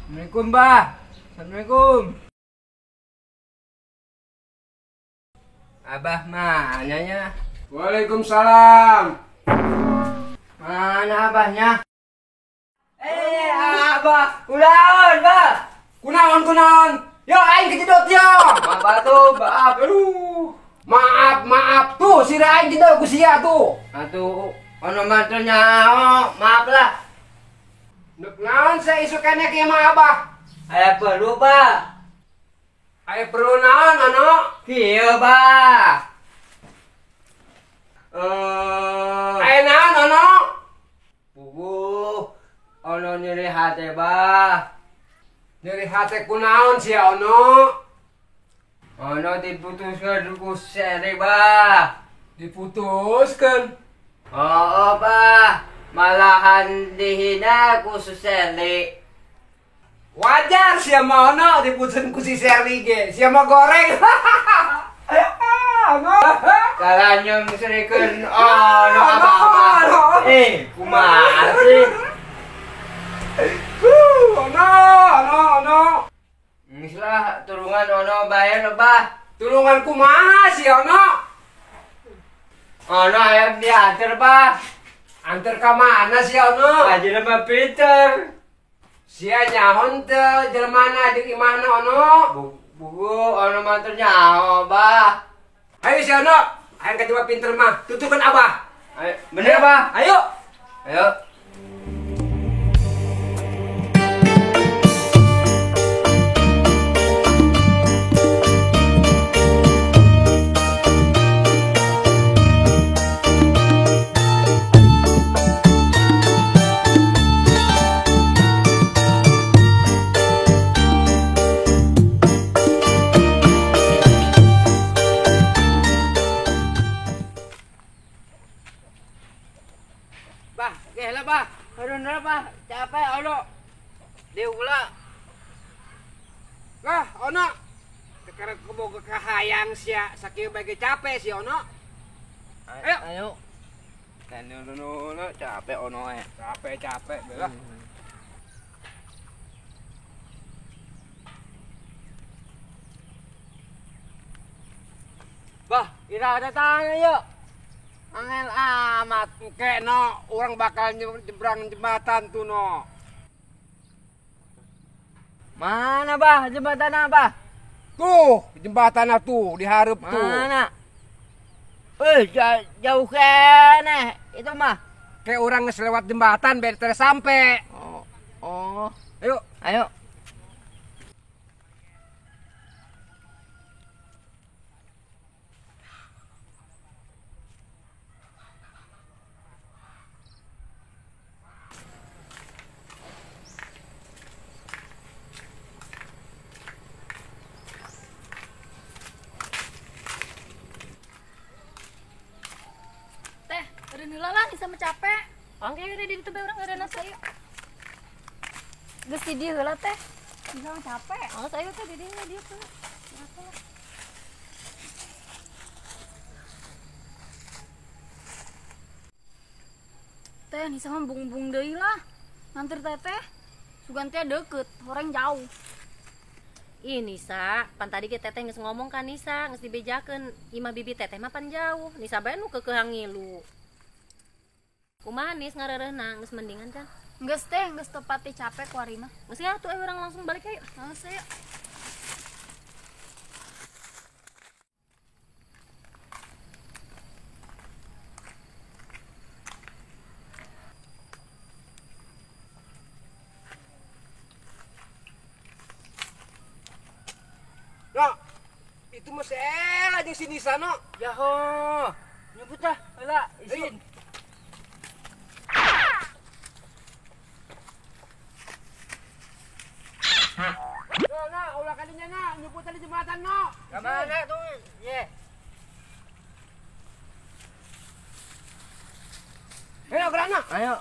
Assalamualaikum, Bah. Assalamualaikum. Abah mana nya? Waalaikumsalam. Mana abahnya? Abah, kunaon, Bah? Kunaon, kunaon? Yo aing kejedot yo. Maaf tuh, maaf. Aduh. Maaf, maaf tuh sira aing jedot ku sia tuh. Atuh ono mantelnya, oh, maaf lah. Nuk naon saya isukannya ke imah abah? Aya perlu, Bah. Aya perlu naon, ano? Kieu, Bah. Aya naon, ano? Puguh, ono nyeri hate, Bah. Nyeri hate kunaon sia, ono? Ono diputuskeun ku Seri, Bah. Diputuskeun? Oh, Bah. Malahan dihina ku Seri. Wajar sia mah ono diputuskeun ku si Seri ge. Sia mah goreng. Ono. Kalah nyengserikeun ono apa-apa. Kumaha sih? Ono, ono, ono. Geus lah tulungan ono bae Bah. Tulungan kumaha sih ono? Ono hayang diantar, Bah. Antar ka mana sih ono? Ka jelema pinter. Sia nyahon teu jelemana jeung imahna ono? Bugu ono mah teu nyaho, Bah. Ayo si ono, hayang ka jelema pinter mah, tutukeun Abah. Ayo, bener, Bah. Ayo. Ayo. Bah, geh lah, Bah. Aduh, bah, capek ono. Diulah. Lah, ono. Sekarang keboga kahayang sia, sakieu bae capek si ono. Ayo. Ayo. Kan capek ono eh. Capek-capek belah. Bah, ira datang yuk. Angel amat. Engke no, orang bakal nyebrang jembatan tuh no. Mana, Bah? Jembatan apa? Tuh, jembatan tuh dihareup tuh. Mana? Jauh keneh itu mah. Kayak orang geus lewat jembatan biar terus sampai. Oh, oh. Ayo, ayo. Heula lah sama capek. Angke di ditu bae urang eureun atuh. Geus di dieu heula teh. Bisa mah capek. Oh, saya teh di dieu dieu tuh. Teh Nisa mah bung-bung deui lah. Nganter teteh. Sugan teh deket, orang jauh. Ih Nisa, pan tadi ge teteh geus ngomong ka Nisa, geus dibejakeun imah bibi teteh mah pan jauh. Nisa bae nu keukeuhang ngilu. Kumaha Nis ngareureuna geus mendingan kan? Geus teh, geus tepati capek kuari mah. Geus ya atuh urang langsung balik ayo. Geus ayo. No, itu mah si Ella jeung si Nisa no. Yaho, nyebut lah, heula izin. No, no, ulah kadinya no, nyebut di jembatan no. Ka mana tuh? Ye. Ayo gerak no. Ayo.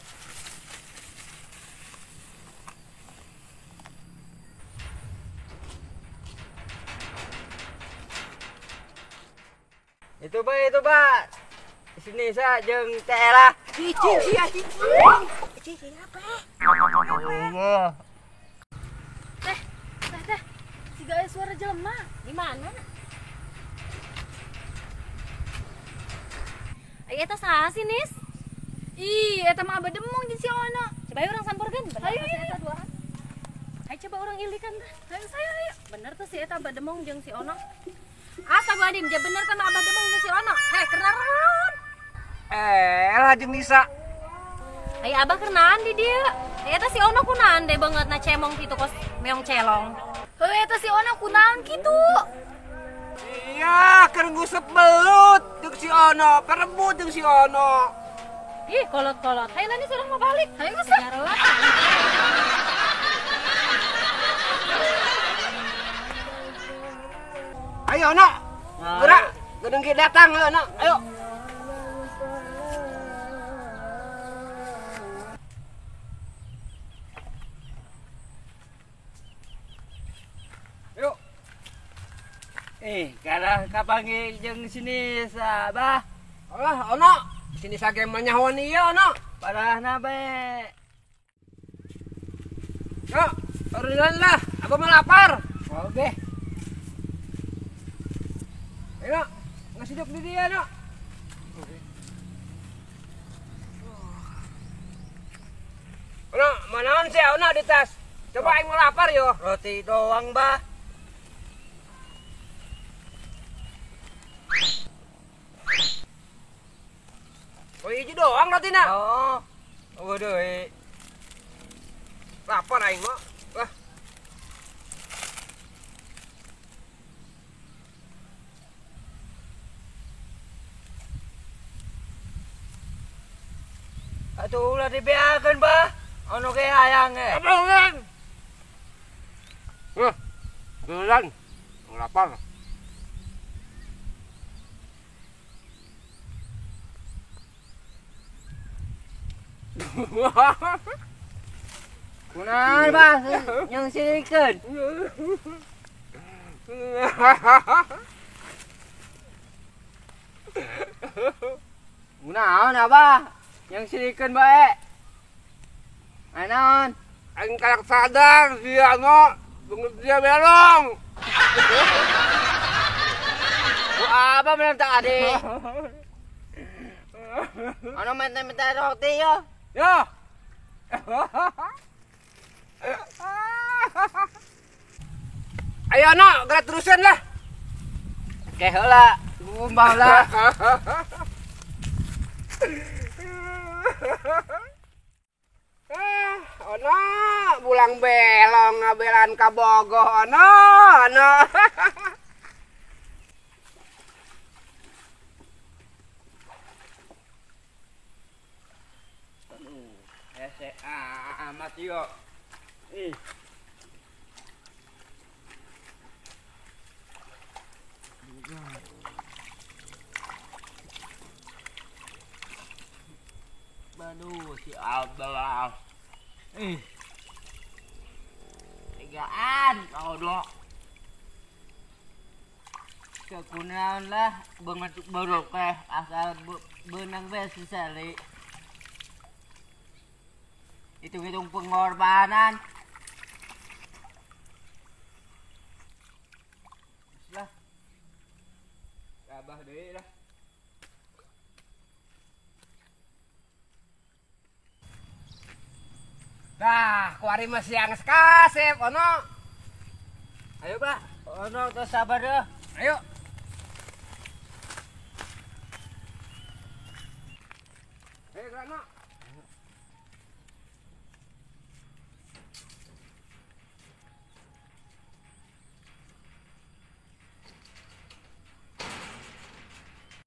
Itu ba, Si Nisa jeung Teh Ella. Cicing sia cicing. Cicing apa? Allah. Suara jelema. Di mana? Ai eta saha sih, Nis? Ih, eta mah Abah Demong jeung si Ono. Coba ayo urang samperkeun. Ayo, eta duaan. Ayo coba urang ilikan tah. Ayo saya ayo. Bener tuh si eta Abah Demong jeung si Ono. Astagfirullahaladzim, ja bener teh mah Abah Demong jeung si Ono. Heh, keur naon? Lah jeung Nisa. Ai Abah keur naon di dieu? Eta si Ono kunaon deh banget na cemong kitu kos meong celong. Heuh, eta si Ono kunaon kitu? Iya, keur ngusep belut jeung si Ono, perebut jeung si Ono. Ih, kolot-kolot. Hayo lah nih urang mau balik. Hayo geus lah. Ayo Ono. Gerak, gedeng ki datang ayo Ono. Ayo. Ayo. Kalah kapanggil jeung sini Abah. Alah Ono, sini sage mah nyahoan ieu Ono. Parahna bae. Yo, turun lah, abah mah lapar. Oke. Ayo, ngasih duk di dia, Nok. Ono, manaon sih Ono di tas? Coba aing mau lapar yo. Roti doang, Bah. Oh, hiji doang rotina. Oh. Waduh. Lapar aing mah. Lah. Atuh ulah dibeakeun, Bah. Ono ge hayang ge. Apaan? Hah. Gelan. Lapar. Kunaon, Bah? Yang sirikeun. Kunaon, Abah? Yang sirikeun bae. Ai naon? Aing kalak sadar sia no, beungeut dia belong. Ku Abah menang tak ade. Ono minta-minta roti yo. Yo. Ayo no, gerak terusin lah. Oke heula, gumbah heula. Ono, bulang belong ngabelan ka Bogoh ono, ono. Aduh, hese amat yo. Ih. Aduh, si Abah. Ih. Tigaan kau dok. Kekunaon lah banget borok teh asal benang bae sesali. Hitung-hitung pengorbanan. Lah. Abah deui lah. Dah, kuari mah siang kasep ono. Ayo, Pak. Ono terus sabar deh. Ayo. Ayo, Rano.